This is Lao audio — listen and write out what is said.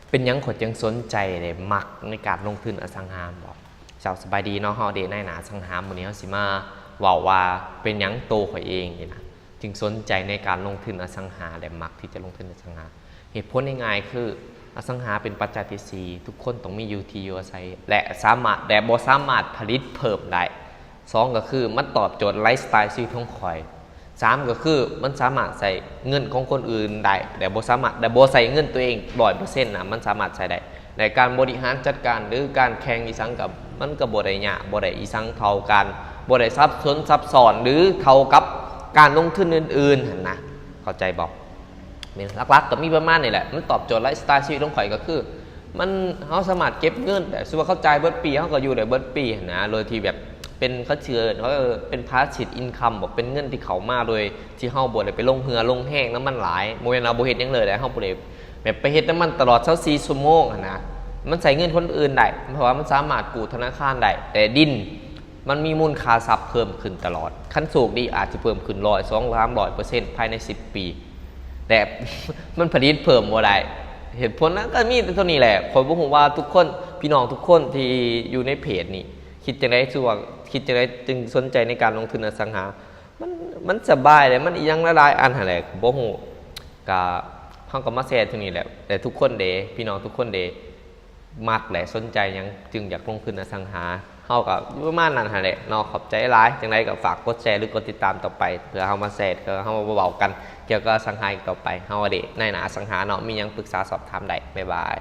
ເປັນຫຍັງຂ້ອຍຈຶ່ງສົນໃຈ ແລະ ມັກໃນການລົງທຶນອະສັງຫາບໍ? ເຈົ້າ ສະບາຍດີເນາະ, ເຮົາເດນາຍໜ້າອະສັງຫາ. ມື້ນີ້ເຮົາຊິມາເວົ້າວ່າເປັນຫຍັງໂຕຂ້ອຍເອງນີ້ນະ ຈຶ່ງສົນໃຈໃນການລົງທຶນອະສັງຫາ ແລະ ມັກທີ່ຈະລົງທຶນອະສັງຫາ. ເຫດຜົນງ່າຍໆຄື ອະສັງຫາເປັນປັດໄຈທີສີ່ ທຸກຄົນຕ້ອງມີຢູ່ທີ່ຢູ່ອາໄສ ແລະ ສາມາດ ແລະ ບໍ່ສາມາດຜະລິດເພີ່ມໄດ້. ສອງ ກໍຄືມັນຕອບໂຈດໄລຟ໌ສະໄຕລ໌ຊີວິດຂອງຂ້ອຍ. ສາມ ກໍຄືມັນສາມາດໃຊ້ເງິນຂອງຄົນອື່ນໄດ້ ແຕ່ບໍ່ສາມາດ ແຕ່ບໍ່ໃຊ້ເງິນຕົວເອງຮ້ອຍເປີເຊັນນະ, ມັນສາມາດໃຊ້ໄດ້. ໃນການບໍລິຫານຈັດການ ຫຼື ການແຂ່ງອີ່ສັງ ກໍ ມັນກໍບໍ່ໄດ້ຍາກ ບໍ່ໄດ້ອີ່ສັງເທົ່າກັນ ບໍ່ໄດ້ສັບສົນຊັບຊ້ອນ ຫຼື ເທົ່າກັບການລົງທຶນອື່ນໆຫັ້ນນະ, ເຂົ້າໃຈບໍ່? ແມ່ນ ຫຼັກໆກໍມີປະມານນີ້ແຫຼະ. ມັນຕອບໂຈດໄລຟ໌ສະໄຕລ໌ຊີວິດຂອງຂ້ອຍ ກໍຄື ມັນ ເຮົາສາມາດເກັບເງິນໄດ້ ສົມມຸດວ່າເຮົາຈ່າຍເບິດປີ ເຮົາກໍຢູ່ໄດ້ເບິດປີຫັ້ນນະ, ໂດຍທີ່ແບບເປັນ ເຂົາເອີ້ນວ່າເປັນພາສຊີບອິນຄຳບໍ, ເປັນເງິນທີ່ເຂົ້າມາໂດຍທີ່ເຮົາບໍ່ໄດ້ໄປລົງເຫື່ອລົງແຮງນຳມັນຫຼາຍ. ບໍ່ແມ່ນວ່າບໍ່ເຮັດຫຍັງເລີຍ, ແຕ່ເຮົາບໍ່ໄດ້ແບບໄປເຮັດນຳມັນຕະຫຼອດຊາວສີ່ຊົ່ວໂມງຫັ້ນນະ. ມັນໃຊ້ເງິນຄົນອື່ນໄດ້ ເພາະວ່າມັນສາມາດກູ້ທະນາຄານໄດ້, ແຕ່ດິນ ມັນມີມູນຄ່າຊັບເພີ່ມຂຶ້ນຕະຫຼອດ. ຄັນໂຊກດີອາດຈະເພີ່ມຂຶ້ນຮ້ອຍ ສອງ ສາມຮ້ອຍເປີເຊັນພາຍໃນສິບປີ, ແຕ່ ມັນຜະລິດເພີ່ມບໍ່ໄດ້. ເຫດຜົນນະ ກໍມີແຕ່ເທົ່ານີ້ແຫຼະ. ຂ້ອຍບໍ່ຮູ້ວ່າທຸກຄົນ ພີ່ນ້ອງທຸກຄົນທີ່ຢູ່ໃນເພຈນີ້ ຄິດຈັ່ງໃດ? ຄືວ່າຄິດຈັ່ງໃດຈຶ່ງສົນໃຈໃນການລົງທຶນອະສັງຫາ? ມັນ ມັນສະບາຍເດ້, ມັນອີ່ຫຍັງຫຼາຍໆອັນຫັ້ນແຫຼະ ບໍ່ຮູ້. ກະ ເຮົາກໍມາແຊເທົ່ານີ້ແຫຼະ. ແຕ່ທຸກຄົນເດ້ ພີ່ນ້ອງທຸກຄົນເດ້ ມັກ ແລະ ສົນໃຈຫຍັງ ຈຶ່ງຢາກລົງທຶນອະສັງຫາ. ເຮົາກໍຢູ່ປະມານນັ້ນຫັ້ນແຫຼະເນາະ. ຂອບໃຈຫຼາຍ. ຈັ່ງໃດກໍຝາກກົດແຊ ຫຼື ກົດຕິດຕາມຕໍ່ໄປ ເພື່ອເຮົາມາແຊ ເພື່ອເຮົາມາເວົ້າກັນກ່ຽວກັບອະສັງຫາອີກຕໍ່ໄປ. ເຮົາເດ້ ນາຍໜ້າອະສັງຫາເນາະ, ມີຫຍັງປຶກສາສອບຖາມໄດ້. ບາຍບາຍ.